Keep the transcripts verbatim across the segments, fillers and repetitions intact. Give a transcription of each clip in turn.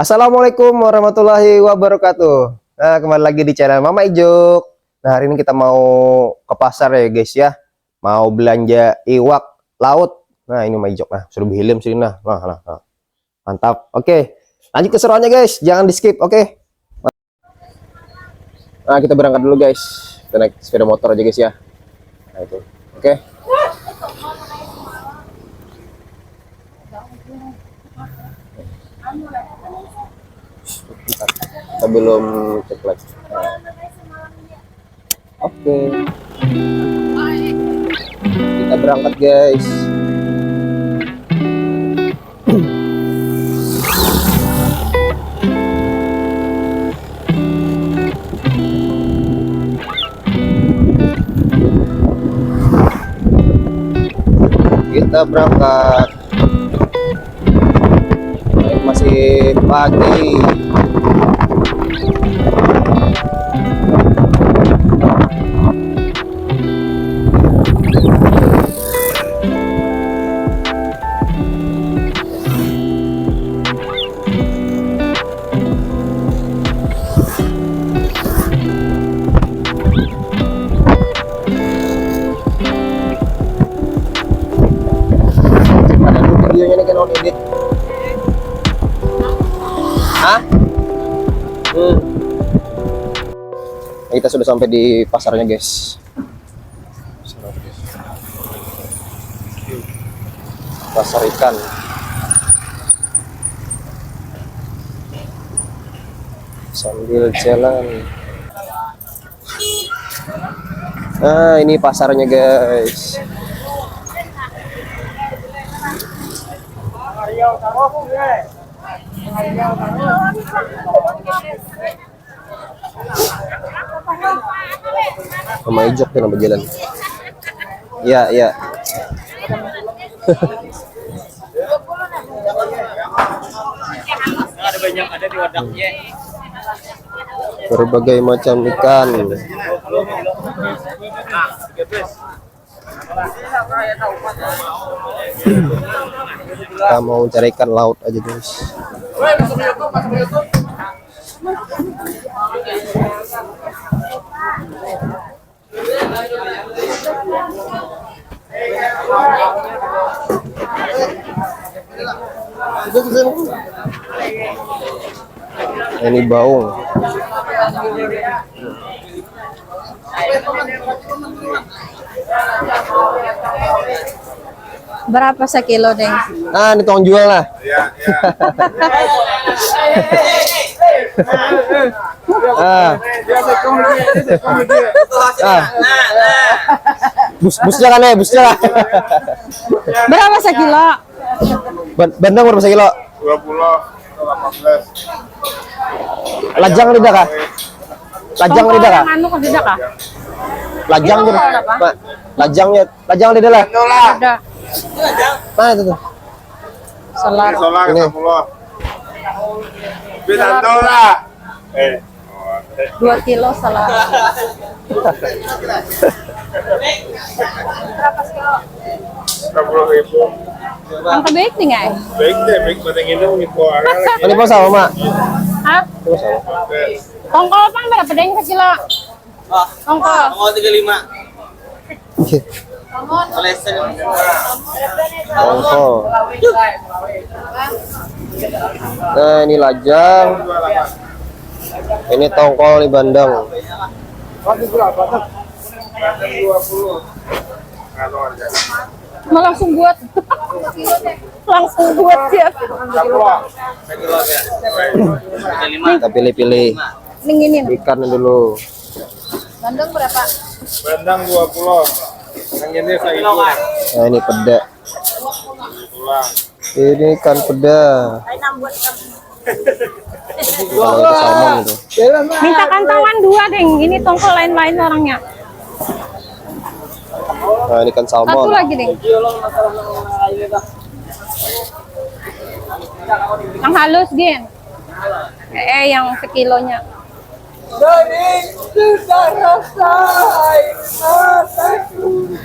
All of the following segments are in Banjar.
Assalamualaikum warahmatullahi wabarakatuh. Nah, kembali lagi di channel Mama Ijuk. Nah, hari ini kita mau ke pasar ya, guys, ya. Mau belanja iwak laut. Nah, ini Mama Ijuk. Nah, sudah berhilim sini, nah. Nah, nah, nah. Mantap. Oke. Lanjut keseruannya, guys. Jangan di-skip, oke? Nah, kita berangkat dulu, guys. Kita naik sepeda motor aja, guys, ya. Nah, itu. Oke. Bentar. Kita belum cek lagi. Nah. Oke. Kita berangkat, guys. Kita berangkat. Masih pagi. Ada dulu videonya nih, kan on edit. Hah? Hmm. Kita sudah sampai di pasarnya, guys. Pasar ikan. Sambil jalan. Nah, ini pasarnya, guys. Mama Ijok tuh nambah jalan. Iya, iya. Ada banyak, ada di wadaknya. Berbagai macam ikan. Kita mau cari ikan laut aja, guys. Ini baung. Berapa sekilo, Deng? Ah, ini tong jual lah. Iya, iya. Ah. Ah. Bus, busnya kan ya, busnya lah. Berapa sekilo? Ban bandeng berapa sekilo? Dua puluh. Lajang lidah kah? Lajang lidah kah? Anu kah lidah kah? Lajang gitu. Lajang ya, lajang lidah lah. Ada. Mana itu tuh? Solar. Solar. Ini. Bisa dolar. Eh. Dua kilo salah. Berapa sekilo? Enam puluh ribu. Yang terbaik nih, guys. Baik deh, baik pada nginum nih, Pak. Ini pun sama, Mak. Hah? Pun sama. Tongkol pang berapa, Deng, sekilo? Tongkol. Tongkol tiga lima. Tongkol. Nah, ini lajang. Ini tongkol, ini bandeng. Malah langsung buat. Langsung buat ya. Kita pilih-pilih. Ning ini. Ikan dulu. Bandeng berapa? Bandeng dua puluh. Yang ini seribu. Nah, ini peda. Ini ikan peda. Kalau itu salmon itu. Minta kantangan dua, Deng. Ini tongkol lain-lain orangnya. Nah, ini kan salmon. Satu lagi, Deng. Yang halus, Deng. Eh, yang sekilonya. Daging sudah rasa air mataku.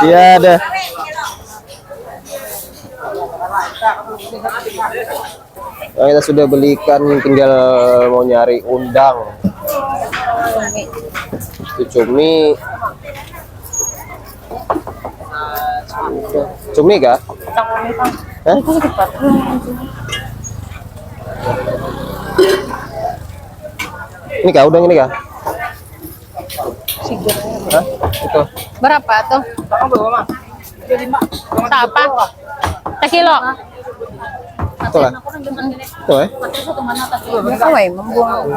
Iya dah. Nah, kita sudah beli ikan, tinggal mau nyari udang. Itu cumi. Cumi kah? Hah? Ini kah, udang ini kah? Hah? Itu. Berapa tuh? Siapa? Sekilo. Itu lah. Itu eh. Biasa wae membuang.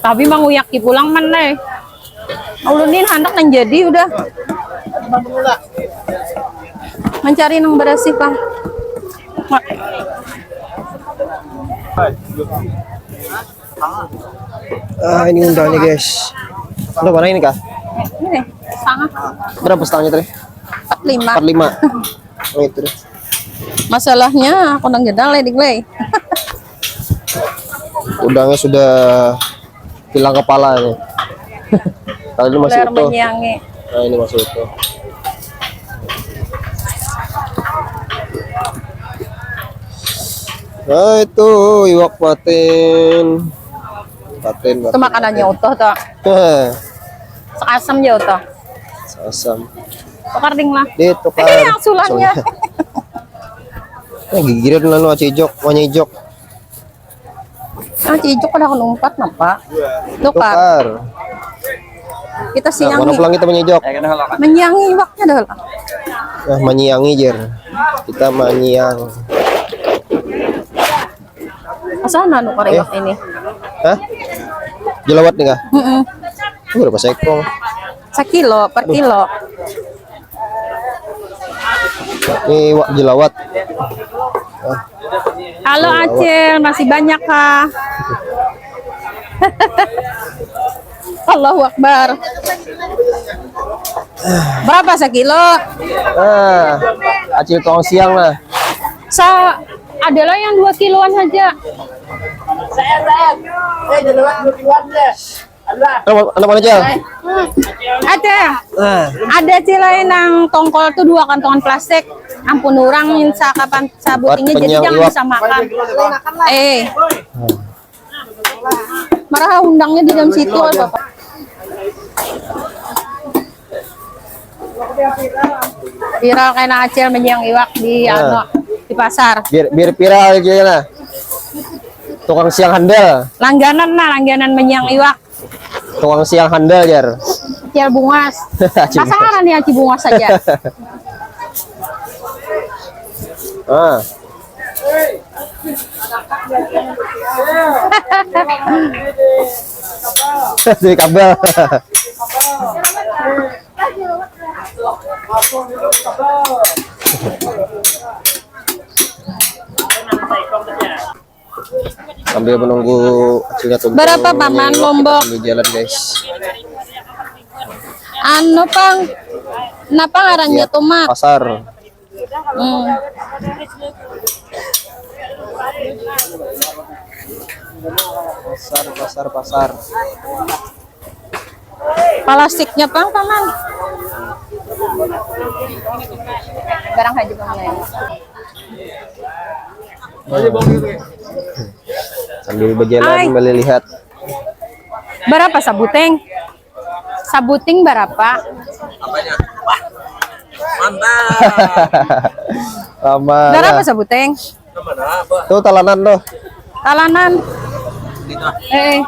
Tapi manguyaki pulang man, eh. Ulun ni handak nang jadi udah. Mencari nang berasih pang. Ah, ini udangnya, guys. Udah mana ini kah? Ini setengah. Berapa setengahnya tadi? Empat lima. Empat lima. Oh, itu deh. Masalahnya aku nang gedal, eh, ding, leh. Udangnya sudah hilang kepala ini. Kalau ini masih utuh. Nah, ini masih utuh. Nah, itu iwak patin. Patin, itu patin, makanannya patin. Utuh tuh. Sekasam jauh tuh. Sekasam. Tukar ding lah. Ditukar. Yang sulahnya. Nah, gigiran lalu Aci Ijok, Manya Ijok. Ah, Ci Ijok kada akan umpat napa? Tukar. Tukar. Kita siang. Nah, mana nih pulang kita Manya Ijok? Menyiangi iwaknya dah lah. Nah, menyiangi jer. Kita menyiang. Asal nanu kariwak eh. Ini. Hah? Jelawat nih kah? Mm -mm. Berapa sekong? Sekilo per kilo. Ini wak jelawat. Ah. Halo Acil, masih banyak kah? Allahu Akbar. Berapa sekilo? Ah, Acil tong siang lah. Sa ada lah yang dua kiloan saja. Saya, saya. Eh, jelawat dua kiloan deh. Anak mana, Cel? Ada. Ah. Ada cilai nang tongkol tuh dua kantongan plastik. Ampun orang yang sakapan sabutingnya jadi jangan bisa makan. Eh. Marah undangnya di dalam situ atau apa? Viral kayak Acil menyiang iwak di anu di pasar. Biar biar viral aja lah. Tukang siang handal. Langganan nah, langganan menyiang iwak. Tukang siang handal, jar. Cial bungas. Pasangan nih Aci bungas saja. Ah. Di kabel. Sambil menunggu hasilnya tumpul. Berapa paman lombok? Sambil jalan guys. Anu pang, napa ngarannya tuh mak? Pasar. Hmm. Pasar, pasar, pasar. Plastiknya pang paman. Barang haji paman ya. Sambil berjalan melihat. Berapa sabuting? Sabuting berapa? Apanya? Wah, mantap. Lama. Berapa sabuting? Tuh talanan tuh. Talanan. Kita. Eh.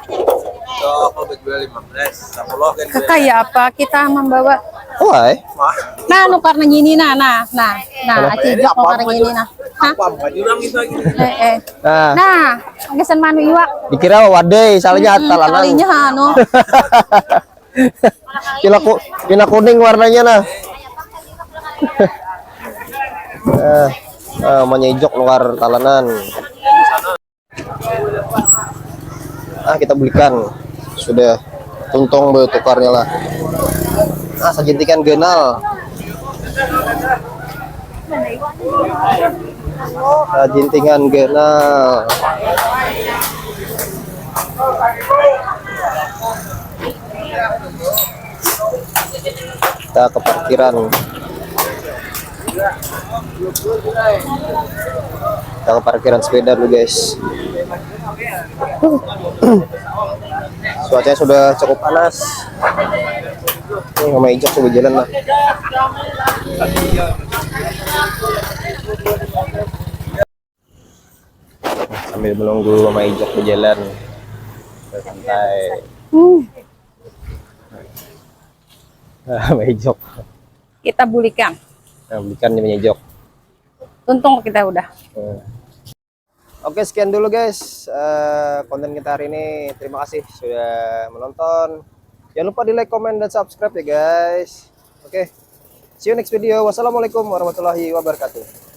Tuh, aku jual lima belas, sepuluh kan. Kayak apa kita membawa? Wah. Nah, nukar nang ini nah, nah, nah, nah, aci jok nukar nang ini nah. Hah? Apa jurang itu lagi? Eh, eh. Nah. Nah, gasan manu iwak. Dikira wadai, salahnya hmm, talanan. Kalinya anu. Pina ku, pina kuning warnanya nah. Eh, eh, manyejok luar talanan. Ah, kita belikan. Sudah tuntung bertukarnya lah. Ah, sajintikan ganal. Sajintingan ganal. Kita ke parkiran. Kita ke parkiran sepeda dulu, guys. Cuacanya sudah cukup panas. Ini Mama Ijok sudah jalan lah. Sambil menunggu Mama Ijok berjalan santai. Mama Ijok. Kita bulikan. Nah, bulikan Mama Ijok. Tuntung kita udah. Oke, sekian dulu, guys, eh, konten kita hari ini. Terima kasih sudah menonton. Jangan lupa di like, comment, dan subscribe ya, guys. Oke, see you next video. Wassalamualaikum warahmatullahi wabarakatuh.